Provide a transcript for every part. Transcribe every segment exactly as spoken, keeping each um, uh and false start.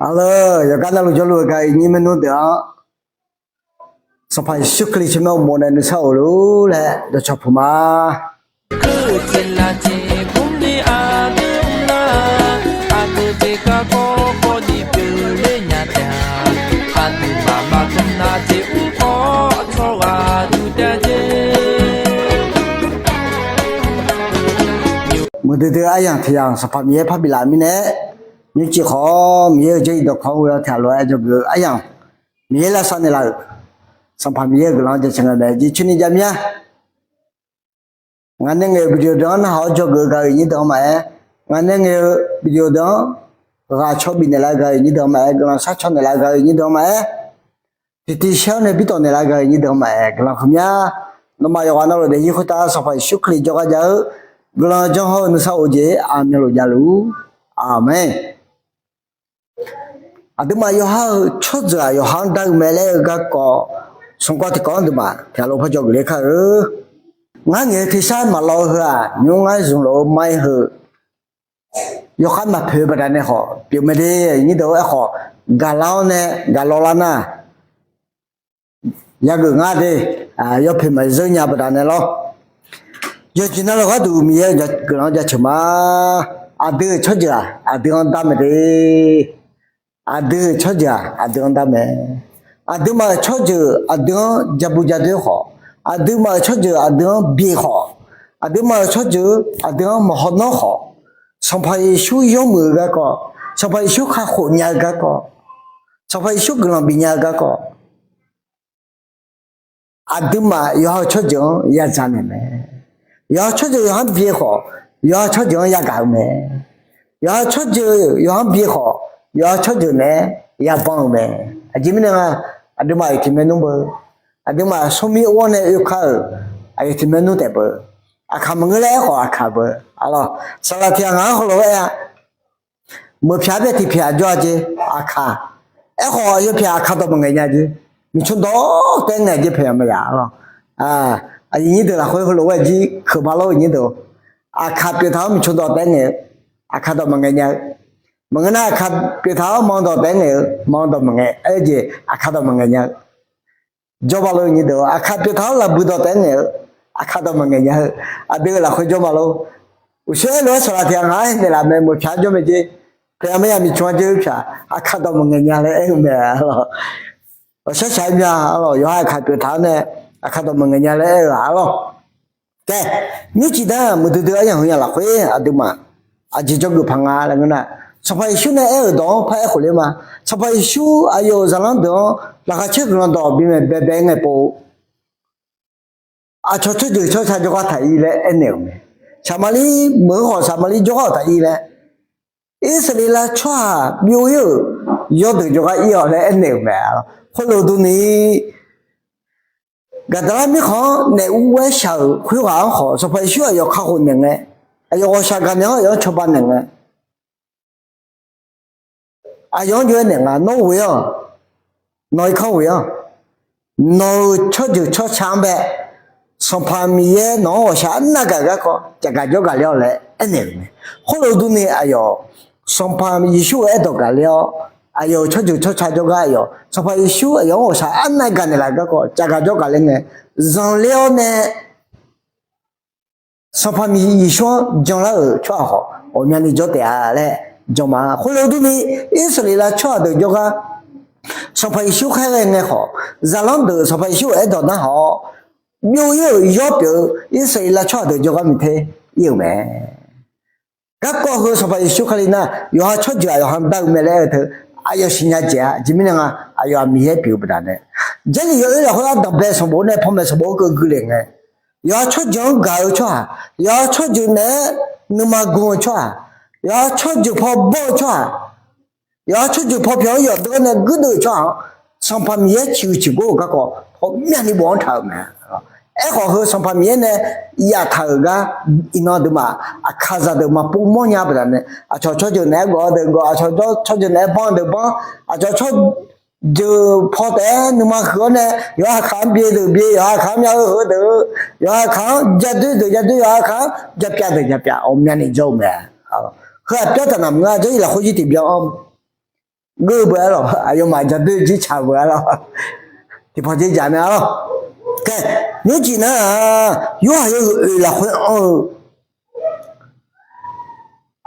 Arleur, yawqgar navluf jawrluf-eu gaq-eu nyir maernmr deuq-anr, Sanqpaq Yeqsur Kali tsawrmyanr uqmov nae nuisar of luf-ur laer dawqcawq puq ma. Muiqdui dui aryamq tiq yamq Sanqpaq Miqyaer parbif laf mirnae, nymrcif khawf Miqyaer-euq jarlif dawqkawq-anr ghoe-awr tiq ghaq lof-aer jawrgeuf-eu aryamq, Miqyaer lavsav naeqlaf-euq Sanqpaq Miqyaer-euq guiqlanq-anr jaceuq ngae mae. Jircoer ni jav mir-a. Ngaq nae ngaeq-euq video deuq-anr narhaq-awr jawrgeuf-eu gaq-eu nyir deuq-anr maqaer, ngaq nae ngaeq-eu video deuq-anr ghaq caw bifnaeq laf-eu gaq-eu nyir deuq-anr maqaer, guiqlanq sharcaw naeqlaf-eu gaq-eu nyir deuq-anr maqaer, tiqtiv shaer-awr nae birtawf naeqlaf-eu gaq-eu nyir deuq-anr maqaer, guiqlanq huiqmya. Nawmaf yawqghaq navluf daefzir khoertav Sanqpaq Yeqsur Kali jawrgar jav-eu guiqlanq janr hawr-eu nuisar of jeq aqmyanluf javluf-ur. Aqmeq. Aqduimaf yawqha-euq tsawrjeuq-aq yawqha-anr dar-eu mae laer-eu garkawv, sanqkawv tiqkawv-anr aqduimaf tiq ghaq lof par jawrgeuf ler kar-eu. Ngar ngaeq-eu tersar maqlawv-eu heu-aq, nymq-mr ngar zmqlof-eu mar-ir heu yawkhav maqpoeq-eu baqdanae khawf pyeuf mae de. Nyir deuq-or, aerkhawf gaqlar-awr nae gaqlawv lar nar, yageuf ngar de. Yawpoeq maqzeur nya baqdanae lawr. Yawqjeq navluf gharduq Miqyaer-euq guiqlanq-anr jaceuq ma. Aqdui-euq tsawrjeuq-aq aqdui-anr dar mae de. Aqdui-euq tsawrjeuq-aq aqdui-anr dar mae. Aqduimaf-euq tsawrjeuq aqdui-anr jabu jadoer khawf, aqduimaf-euq tsawrjeuq aqdui-anr bif khawf, aqduimaf-euq tsawrjeuq aqdui-anr maqhaw nanr khawf, Sanqpaq Yeqsur yawmuiq-eu garkawv, Sanqpaq Yeqsur kakhof nya-eu garkawv, Sanqpaq Yeqsur guiqlanq bifnya-eu garkawv, aqduimaf yawqha-euq tsawrjeuq-anr yadzaq naeq mae. Yawqha tsawrjeuq yawqha-anr bi khawf, yawqha tsawrjeuq-anr yagaq-eu mae. Yawqha tsawrjeuq yawqha-anr bi khawf, yawqha tsawrjeuq naeq-aer yabanr-eu mae. Aqjeq mirnae nga, aqduimaf aqyuif tiq maernmr beu, aqduimaf smrmir or-awr nae oekar-euq aqyuif tiq maernmr taef beu, aqkaq maqngeur laer aerkhawf aqkaq beu. Arlawr, saqlaq tiq ghaq ngaq-anr heulof-aer aer-a, meuq pyaq bae tiq pyaq jawr-a jeq, aqkaq. Aerkhawf aqyawf pyaq aqkaq dawq maqngaeq nya jeq, miqcmq dawq taef-aer ngaeq jeq paq yamq ma yaq. Arlawr, aqyuif nyir deuq lafkhoer heulof-aer jir keuq ma lor-eu nyir deuq, aqkaq pyeuf taq-awr miqcmq dawq taef-aer ngaeq-eu, aqkaq dawq maqngaeq nya-eu. Maqngeur nar aqkaq pyeuf taq-awr manq dawq taef-aer ngaeq-eu, manq dawq maqngaeq-aer jeq aqkaq dawq maqngaeq nya-eu. Jawr ma lor-eu nyir deuq, aqkaq pyeuf taq-awr laqbui dawq taef-aer ngaeq-eu, aqkaq dawq maqngaeq nya-eu. Aqdui-euq lafkhoer jawr ma lor. Uqshoe aerlof-aer saqlaq tiq ghaq ngaq-anr naeqlaf mae, meuq pyaq-anr jawr mae jeq, paq yamq ma yaq miqcmq-anr jawr-eu pyaq aqkaq dawq maqngaeq nya laer aer-eu mae. Arlawr, shar shaq-aer mya. Arlawr, yawqha aqkaq pyeuf taq-awr nae aqkaq dawq maqngaeq nya laer aer-eu-aq. Arlawr, kae, nymrcif dar muiqdui dui aryamq heu yamq lafkhoer aqduimaf aqjeq jawrgeuf paq nga laer ngeur nar, Sanqpaq Yeqsur nae aer-euq dawq-anr par aerkhof ler ma. Sanqpaq Yeqsur aqyawf-euq zaqlanr deuq-anr laqkhaq caer guiqlanq dawq bimaeq baebae ngae pov-eu, aqcawq tsawrjeuq tsawrca jawrgar taq-ir laer aernaeq-euq mae. Saqmaqlir meuq-eu khawf Saqmaqlir jawrgar-awq taq-ir laer, Irsaqleqlav tsawrhaq byov-ir-euq yawrdeuq jawrgar ir-awq laer aernaeq-euq mae. Khoerlof durni, Gaqdaqlar mirkhanq-anr naef ur-aer shaq-euq khoerghaq-anr khawf Sanqpaq Yeqsur aqyawf kakhof naeq ngae, aqyawf ghawqshaq gaqnaeq-awr aqyawf-anr cawba naeq ngae, aqyawf-anr jov-aer naeq nga, nawr ghoe-awq, nawq-ir kanr ghoe-awq, nawq-euq tsawrjeuq tsawrca-anr bae Sanqpaq Miqyaer nawq-anr ghawqshaq arnav gaq garkawv caqgaq jawrgaq ler-awq laer aernaeq-euq mae. Khoerlof durni aqyawf Sanqpaq Yeqsur-euq aerdawq gaq ler-awr, aqyawf-euq tsawrjeuq tsawrca jawrgar aqyawf Sanqpaq Yeqsur aqyawf-anr ghawqshaq arnav gaq naeqlaf garkawv caqgaq jawrgaq ler ngae, zanqler-awr nae Sanqpaq Miqyaer Yeqsur-anr janlar-euq tsawrhaq khawf ghawqmyani jawr taef-a laer jan ma. Khoerlof durni, Irsaqleqlav tsawrhaq deuq jawrgar Sanqpaq Yeqsur khaerghae ngae khawf, zaqlanr deuq Sanqpaq Yeqsur-euq aerdawq narhaq-awr, byov-ir-euq yawr pyeuf-eu Irsaqleqlav tsawrhaq deuq jawrgar miqter ir-euq mae. Garkawv heu Sanqpaq Yeqsur Kali nar, yawqha tsawrjeuq-aq yawqha dar-eu mae laer aer-eu teu, aqyawf siqnya dzaeq-a. Aqjeq mirnae nga, aqyawf-aq Miqyaer pyeuf-eu baqdanae, Jarlif yawoer lafkhoer ardanqbae sanqbof nae panmaeq sanqbof-anr keuv gui lef ngae, yawqha tsawrjeuq-anr gaq-eu tsawrhaq, yawqha tsawrjeuq naeq-aer nuima gm-eu tsawrhaq, yawqha tsawrjeuq paw bawr-eu tsawrhaq, yawqha tsawrjeuq paw pyawq-anr yawqdeuv-anr nae guirdeuv-euq tsawrhaq-anr, Sanqpaq Miqyaer ciqhuiq ciqgor-euq garkawv ghawqmyani bof-anr taq-euq mae. Aerkhawf heu Sanqpaq Miqyaer nae yaftaq-euq gar iqnan aqduimaf aqkaqzaq deuq maqpov mawrnya baqdanae, aqcawq tsawrjeuq naeq-aer gawf-eu deuq gawf, aqcawq tsawrjeuq naeq-aer banr-eu deuq banr, aqcawq tsawrjeuq paw taef-aer nuima huiq-awr nae, yawqha aqkaq-anr byae deuq byae, yawqha aqkaq-anr myavheu heu deuq, yawqha aqkaq-anr jadoer deuq jadoer, yawqha aqkaq-anr japyav deuq japyav ghawqmyani jawr-eu mae. Heu-aq pyav taq naq maqngeur-a. Jarlif lafkhoer jir tiqbyan-anr geur-eu beu-aer lawq, aqyawfmaf ja doer jir tsaq beu-aer lawq, tiqpawf jeq jaq mae-a lawq. Khaer, nymrcif nar-aq, Yorhaq yawhuiq oeq lafkhoer anr-eu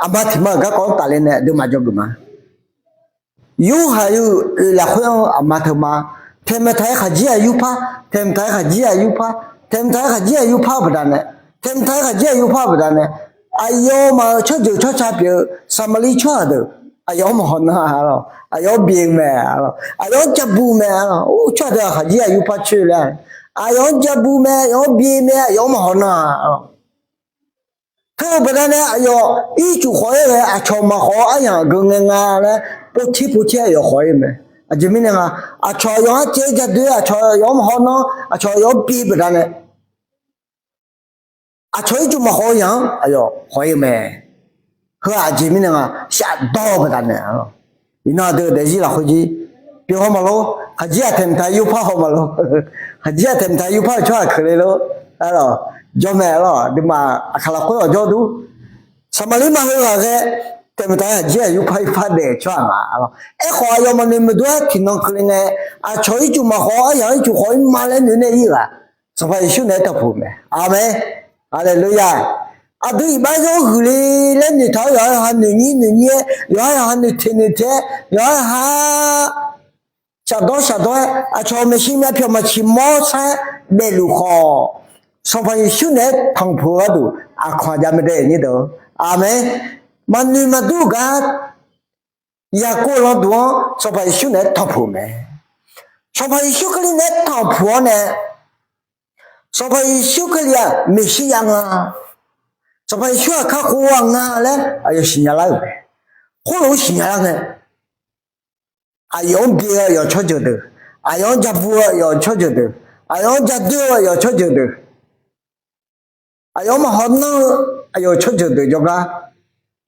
aqma tiq ma-euq garkawv-anr tafler nae aqduimaf jawrgeuf ma. Yorhaq yawhuiq oeq lafkhoer anr-eu aqma teu ma, taeqmaeq taq-aer khaqdzer-aq yurpar, taeqmaeq taq-aer khaqdzer-aq yurpar, taeqmaeq taq-aer khaqdzer-aq yurpar-eu baqdanae, taeqmaeq taq-aer khaqdzer-aq yurpar-eu baqdanae, aqyawfmaf-euq tsawrjeuq tsawrca pyeuf-eu Saqmaqliv tsawrhaq deuq aqyawf-anr maqhaw nar-a lawq, aqyawf-anr bi-eu mae-a lawq, aqyawf-anr ja bu mae-a lawq. Or, tsawrhaq deuq-aq khaqdzer-aq yurpar coer laer, aqyawf-anr ja bu mae, aqyawf-anr bi mae, aqyawf-anr maqhaw nar-a lawq. Teu-eu baqdanae aqyawf ircuf khawf-ir ghae, aqcawq maqkhawf-awr aryamq geu ngae nga laer, povter povter aqyawf khawf-ir mae. Aqjeq mirnae nga, aqcawq aqyawf-anr caev-aer ja doer, aqcawq aqyawf-anr maqhaw nar, aqcawq aqyawf-anr bi baqdanae, aqcawq ircuf maqkhawf-eu yamq-anr aqyawf khawf-ir-eu mae. Heu-aq aqjeq mirnae nga, shafdawr-eu baqdanae-a lawq. Iqnan aqdui-euq daefzir lafkhoer jir pyeuf haw maqlor, khaqdzer-aq taeqmaeq taq-aer yurpar haw maqlor, khaqdzer-aq taeqmaeq taq-aer yurpar-euq tsawrhaq keuvle lor-a lawq. Jawr mae-a lawq, aqduimaf aqkaq lafkhoer awqjawr dur. Saqmaqliv ma heughaq ghae, taeqmaeq taq-aer khaqdzer-aq yurpar yurpar daef-eu tsawrhaq nga-a lawq. Aerkhawf aqyawf maqnoeq maqdur-aer tiqnan keuvle ngae, aqcawq ircuf maqkhawf-awr aryamq ircuf khawf-ir ma laer noeq nae ir-aq, Sanqpaq Yeqsur naeq-aer tanqpuq mae. Aqmeq. Haleluya. Aqdui iqbax zanr huiqle laer noeqtaq-awr yawqha yawqha noeqnyir noeqnyir-aer, yawqha yawqha noeqteq noeqteq-aer, yawqha yawqha shafdawr shafdawr-aer aqcawq maeqshi myavpyawq maqciq mawr sar-aer daefluf khawf, Sanqpaq Yeqsur naeq-aer tanqpuq-eu gharduq aqkawq-aq jav mae dae nyir deuq. Aqmeq. Maqnoeq maqdur-eu gar Yaqkov landuq-anr Sanqpaq Yeqsur naeq-aer tanqpuq mae. Sanqpaq Yeqsur Kali naeq-aer tanqpuq-awr nae, Sanqpaq Yeqsur Kali-aq Meqsirya nga, Sanqpaq Yeqsur-aq kakhof-aq nga laer aqyawf siqnya lar-euq mae. Khoerlof-aer siqnya lar ngae, aqyawf-anr bi-eu aqyawf tsawrjeuq deuq, aqyawf-anr ja bu-eu aqyawf tsawrjeuq deuq, aqyawf-anr ja doer-eu aqyawf tsawrjeuq deuq, aqyawf-anr maqhaw nanr-eu aqyawf tsawrjeuq deuq jawrgar,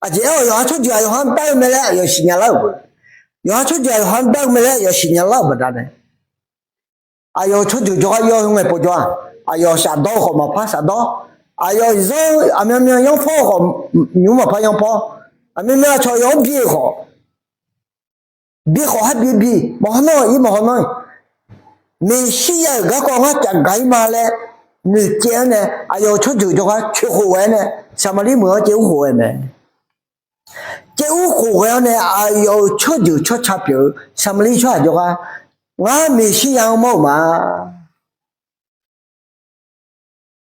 aqjeq aer-awq yawqha tsawrjeuq aqyawf-anr dar-eu mae laer aqyawf siqnya lar-euq beu. Yawqha tsawrjeuq aqyawf-anr dar-eu mae laer aqyawf siqnya lar-euq baqdanae, aqyawf tsawrjeuq jawrgar yawr-eu ngae povjawr-aq, aqyawf shafdawr-eu khawf maqpar shafdawr, aqyawf zanr aqmyanmyan yanrpawr-eu khawf nymr maqpar yanrpawr, aqmyanmyan aqcawq aqyawf-anr bi-eu khawf, bi khawf har bi bi, maqhaw nanr-eu ir maqhaw nanr-iq, Meqsirya-euq garkawv ngar caf gaq-ir ma laer noeqcaev-anr nae aqyawf tsawrjeuq jawrgar coeqkhof ghae-aer nae Saqmaqlir meuq-anr caev urkhof ghae mae. Caev urkhof ghae-awr nae aqyawf-euq tsawrjeuq tsawrca pyeuf-eu Saqmaqlir tsawrhaq jawrgar, ngar Meqsirya-anr mawr-euq ma,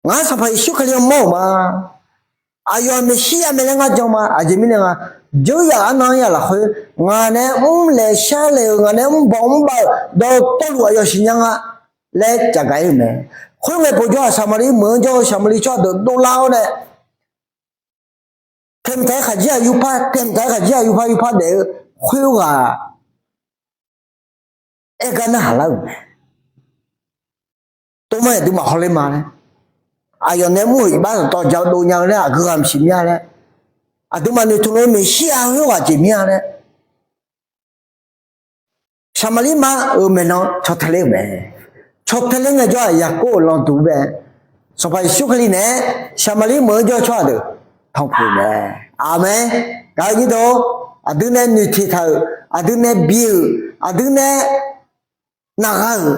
ngar Sanqpaq Yeqsur Kali-anr mawr-euq ma, aqyawf-aq Meqsirya mae laer ngar jan ma. Aqjeq mirnae nga, dzeuryaq arnav-anr yaq lafkhoer ngaq nae mrlaeq sharlaeq-euq, ngaq nae mrbanq mrbav-euq dawqtawvluf aqyawf siqnya nga laer caf gaq-ir-euq mae. Khoerngae povjawr-aq Saqmaqlir meuq-anr jawr-eu Saqmaqlir tsawrhaq deuq dovlar-awr nae taeqmq taq-aer khaqdzer-aq yurpar, taeqmq taq-aer khaqdzer-aq yurpar yurpar daef-eu khoerghaq aer gar narhaq lar-euq mae. Tov mar aqduimaf hawler ma laer, aqyawf nae mr-euq iqbax dawqtawv ja dov nya-eu laer aqgeu ghaq maqsiq mir-a laer, aqduimaf noeqtmq-eu Meqsirya khoerghaq jeq mir-a laer, Saqmaqlir ma-euq maeqnan caw tae ler-euq mae. Caw tae ler ngaejawr-aq Yaqkov-euq landuq bae, Sanqpaq Yeqsur Kali naeq-aer Saqmaqlir meuq-anr jawr-eu tsawrhaq deuq tanqpuq mae. Aqmeq. Gaq-eu nyir deuq, aqdui nae noeqteq taq-euq, aqdui nae bi-euq, aqdui nae naqgha-euq,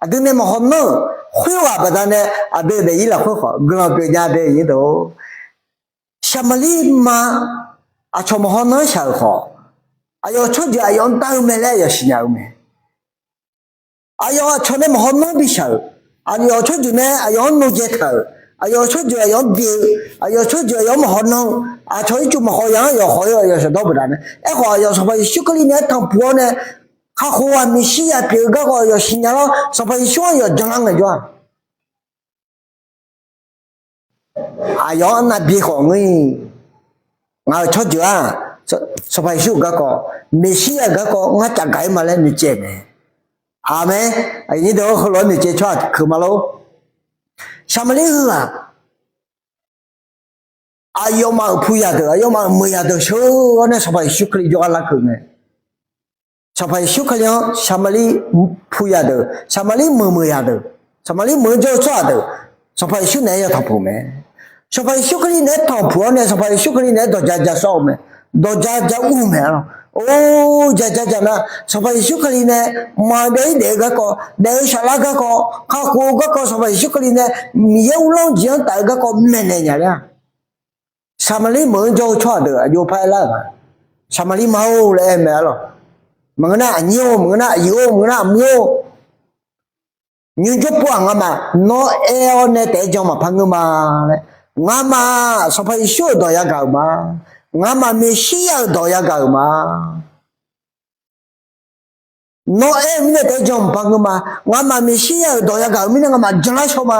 aqdui nae maqhaw nanr-euq khoerghaq baqdanae aqdui-euq daefzir lafkhoer khawf guiqlanq pyeuf nya de nyir deuq. Saqmaqlir ma aqcawq maqhaw nanr shaq-euq khawf, aqyawf tsawrjeuq aqyawf-anr dar-eu mae laer aqyawf siqnya-eu mae. Aqyawf aqcawq nae maqhaw nanr bishaq-euq, aqyawf tsawrjeuq nae aqyawf-anr nojae taq-euq, aqyawf tsawrjeuq aqyawf-anr bi-eu, aqyawf tsawrjeuq aqyawf-anr maqhaw nanr-eu, aqcawq ircuf maqkhawf yaq-anr yawf khawf-eu aqyawf shaqdawr baqdanae, aerkhawf aqyawf Sanqpaq Yeqsur Kali naeq-aer tanqpuq-awr nae, kakhof-aq Meqsirya pyeuf-eu garkawv aqyawf siqnya lar-awr Sanqpaq Yeqsur-anr yawqjan lar ngaejawr-aq, aqyawf-anr navbi khawf ngeur-iq, ngaq-euq tsawrjeuq-aq, Sanqpaq Yeqsur-euq garkawv, Meqsirya-euq garkawv ngar caf gaq-ir ma laer noeqcaev mae. Aqmeq. Aqyuif nyir deuq-anr heulof-aer noeqcaev tsawrhaq keuq ma lor. Saqmaqlir heughaq aqyawfmaf-euq puyaq deuq, aqyawfmaf-euq meuq yaq deuq sheur-awr nae Sanqpaq Yeqsur Kali jawrgar larkeuv mae. Sanqpaq Yeqsur Kali-anr Saqmaqlir puyaq deuq, Saqmaqlir meuq meuq yaq deuq, Saqmaqlir meuq-anr jawr-eu tsawrhaq deuq, Sanqpaq Yeqsur naeq-aer ya tanqpuq mae. Sanqpaq Yeqsur Kali naeq-aer tanqpuq-awr nae Sanqpaq Yeqsur Kali naeq-aer dawqja ja sawr-eu mae. dawq ja ja ur mae-a lawq. Or, ja ja ja nar, Sanqpaq Yeqsur Kali nae maqbyav-ir daef-eu garkawv, daef-eu shaflar garkawv, kakhof-eu garkawv, Sanqpaq Yeqsur Kali nae Miqyaer uvlanr-eu jeq-anr taf-eu garkawv maeqnaeq nya ler-a. Saqmaqlir meuq-anr jawr-eu tsawrhaq deuq aqjox par aer lar-euq ma. Saqmaqlir ma-or laer aer mae-a lawq. Maqngeur nar aqnyir-or, maqngeur nar aqyuif-or, maqngeur nar aqmuir-or, nymrjawr pov-aq, ngamaf nawr aer-awr nae taef-aer jan maqpar ngeur ma laer. Ngamaf Sanqpaq Yeqsur-euq dawq yagaq-euq ma. Ngamaf Meqsirya-euq dawq yagaq-euq ma. Nawr aer-eu mirnae taef-aer jan maqpar ngeur ma. Ngamaf Meqsirya-euq dawq yagaq-euq mirnae ngamaf janlar shaw ma.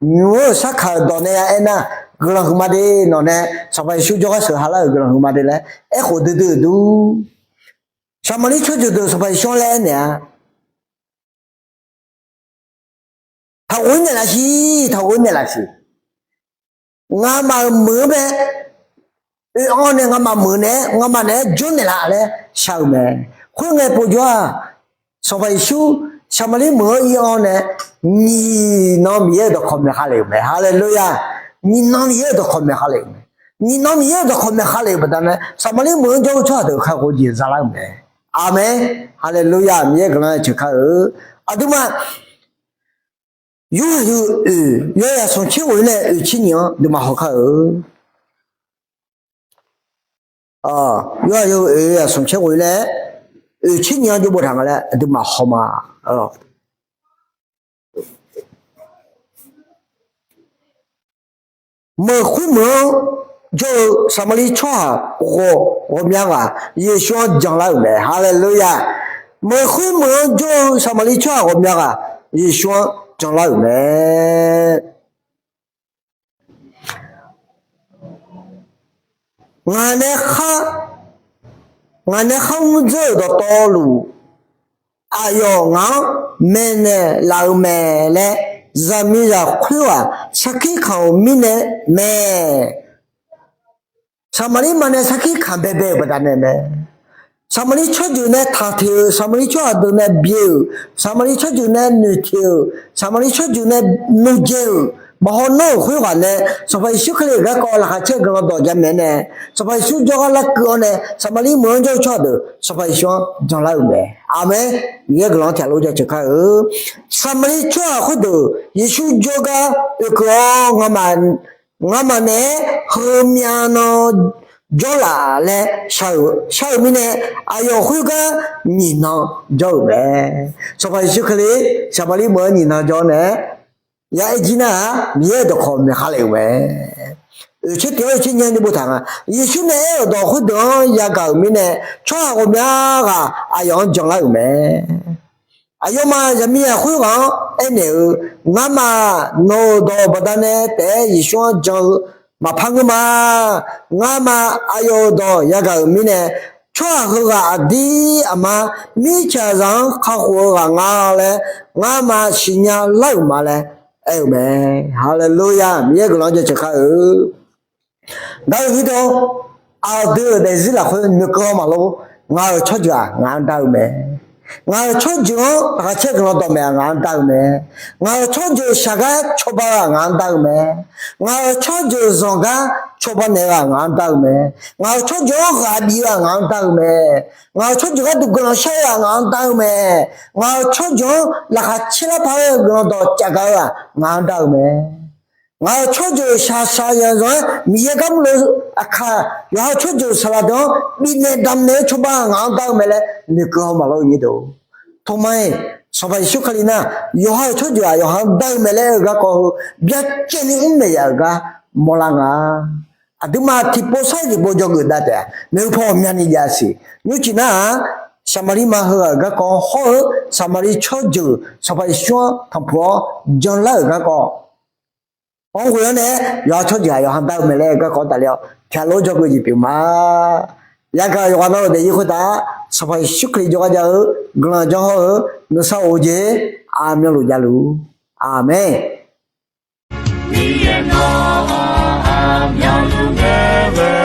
Nymq-mr-euq sarkaq-euq dawq nae ya aer nar, guiqlanq huiqma de nawq nae, Sanqpaq Yeqsur jawrgar sheuq ha lar-euq guiqlanq huiqma de laer aerkhof duidui-euq dur. Saqmaqlir tsawrjeuq deuq Sanqpaq Yeqsur-anr laer aernaeq-a. Taqghof-ir naeqlaf siq, taqghof-ir naeqlaf siq. Ngamaf-euq meuq-anr bae oe-anr nae ngamaf meuq naeq-aer, ngamaf naeq-aer jawrnaeq laf laer shar-eu mae. Khoerngae povjawr-aq, Sanqpaq Yeqsur Saqmaqlir meuq-anr ir-anr nae nyiq nan Miqyaer-euq dawqkawq maeq ha lef-euq mae. Haleluya! Nyiq nan Miqyaer-euq dawqkawq maeq ha lef-euq mae. Nyiq nan Miqyaer-euq dawqkawq maeq ha lef-euq baqdanae, Saqmaqlir meuq-anr jawr-eu tsawrhaq deuq kakhof jeq za lar-euq mae. Aqmeq. Haleluya! Miqyaer guiqlanq-aer ceuq kar-eu. Aqduimaf, Yorhaq yawhuiq oeq, yawzaq smq tser ghof-ir nae oeq tser nyiq-anr duimaf haw kar-eu. Yorhaq yawhuiq oeq, yawzaq smq tser ghof-ir nae oeq tser nyiq-anr jawr boftaq nga laer aqduimaf haw ma. Meuq khoermeuq-anr jawr-eu Saqmaqlir tsawrhaq ghawqmya ghaq Yeqsur-anr janlar-euq mae. Haleluya! Meuq khoermeuq-anr jawr-eu Saqmaqlir tsawrhaq ghawqmya ghaq Yeqsur-anr janlar-euq mae. Ngaq nae khar, ngaq nae khar mr dzeur-euq dawqtawvluf, aqyawf ngaq-anr maeqnaeq laf-eu mae laer, zaqmiqzaq khoerghaq sarkir kamq-euq mirnae mae. Saqmaqlir ma nae sarkir kamq baebae-euq baqdanae mae. Saqmaqlir tsawrjeuq nae taq teq-euq, Saqmaqlir tsawrhaq deuq nae byae-euq, Saqmaqlir tsawrjeuq nae noeqteq-euq, Saqmaqlir tsawrjeuq nae nmr dzae-euq, maqhaw nawr-euq khoerghaq nae, Sanqpaq Yeqsur Kali-euq garkawv laqkhaq caer-eu guiqlanq dawq jamaeq nae, Sanqpaq Yeqsur jawrgar larkeuv-awr nae, Saqmaqlir meuq-anr jawr-eu tsawrhaq deuq Sanqpaq Yeqsur-anr janlar-euq mae. Aqmeq. Miqyaer guiqlanq-anr tiqghaq lof jaceuq kar-eu. Saqmaqlir tsawrhaq khoerdeuq Yeqsur jawrgar oekeuv-awr, ngamaf naeq-aer heumyav nan jawrlaf laer shar-euq mirnae, aqyawf khoergar nyiq nan jawr-euq mae. Sanqpaq Yeqsur Kali Saqmaqlir meuq-anr nyiq nan jawr nae-aer ya aer jir nar-aq, Miqyaer-euq dawqkawq maeq ha lef-euq mae. Oeq tser tiq-anr oeq tser nyiq-anr jawr boftaq nga. Yeqsur nae aer-euq dawq khoerdeuq-anr yagaq-euq mirnae, tsawrhaq ghawqmya ghaq aqyawf-anr janlar-euq mae. Aqyawfmaf zaqmiqzaq khoerghaq-anr aernaeq-eu, Ngamaf nawq-euq dawq baqdanae taef-aer Yeqsur-anr jan-eu maqpar ngeur ma. Ngamaf aqyawf-euq dawq yagaq-euq mirnae, tsawrhaq heughaq aqdir aqma mirtsaqzaq-anr kakhof-eu ghaq nga laer, ngamaf siqnya lar-euq ma laer aer-eu mae. Haleluya! Miqyaer guiqlanq-anr jaceuq kar-eu. Gaq-eu nyir dawq, aqdui-euq daefzir lafkhoer noeqkeuv-awr maqlor. Ngaq-euq tsawrjeuq-aq ngaq-anr dar-eu mae. Ngaq-euq tsawrjeuq-anr laqkhaq caer guiqlanq dawqmaeq-aq ngaq-anr dar-eu mae. Ngaq-euq tsawrjeuq shaqgar cawba-eu-aq ngaq-anr dar-eu mae. Ngaq-euq tsawrjeuq zanqgar cawba naeq-eu-aq ngaq-anr dar-eu mae. Ngaq-euq tsawrjeuq-anr ghaq bif-eu-aq ngaq-anr dar-eu mae. Ngaq-euq tsawrjeuq gharduq guiqlanq shar-eu-aq ngaq-anr dar-eu mae. Ngaq-euq tsawrjeuq-anr laqkhaq caer lar paq-aer guiqlanq dawq cafgaq-eu-aq ngaq-anr dar-eu mae. Ngaq-euq tsawrjeuq shaqshaq zanqzanq-aer Miqyaer gar mrluf-eu aqkaq, yawqha-euq tsawrjeuq saqlaq deuq-anr bifnaeq damqnaeq-eu cawba-aq ngaq-anr dar-eu mae laer noeqkeuv-awr maqlor-eu nyir deuq. Toma-iq, Sanqpaq Yeqsur Kali nar, yawqha-euq tsawrjeuq-aq yawqha-anr dar-eu mae laer aer-eu garkawv heu byacaevni mr maeq yaf-euq gar mawrlar nga. Aqduimaf tiqpov sar-iq tiqpov dzawgeuf dav taef-a. Maeqhu paw ghawqmyani jav siq. Nymrcif nar-aq, Saqmaqlir ma heughaq-euq garkawv hawr-eu Saqmaqlir tsawrjeuq Sanqpaq Yeqsur-anr tanqpuq-awr janlar-euq garkawv, anr ghoe-awr nae yawqha tsawrjeuq-aq yawqha dar-eu mae laer garkawv tafler-awr tiqghaq lof-aer dzawgeuf jeq pyeuf ma. Yagaq yawqghaq na-euq daefzir khoertav Sanqpaq Yeqsur Kali jawrgar jav-eu guiqlanq janr hawr-eu nuisar of-eu jeq aqmyanluf javluf. Aqmeq. Miqyaer nawr aqmyanluf ngae ghae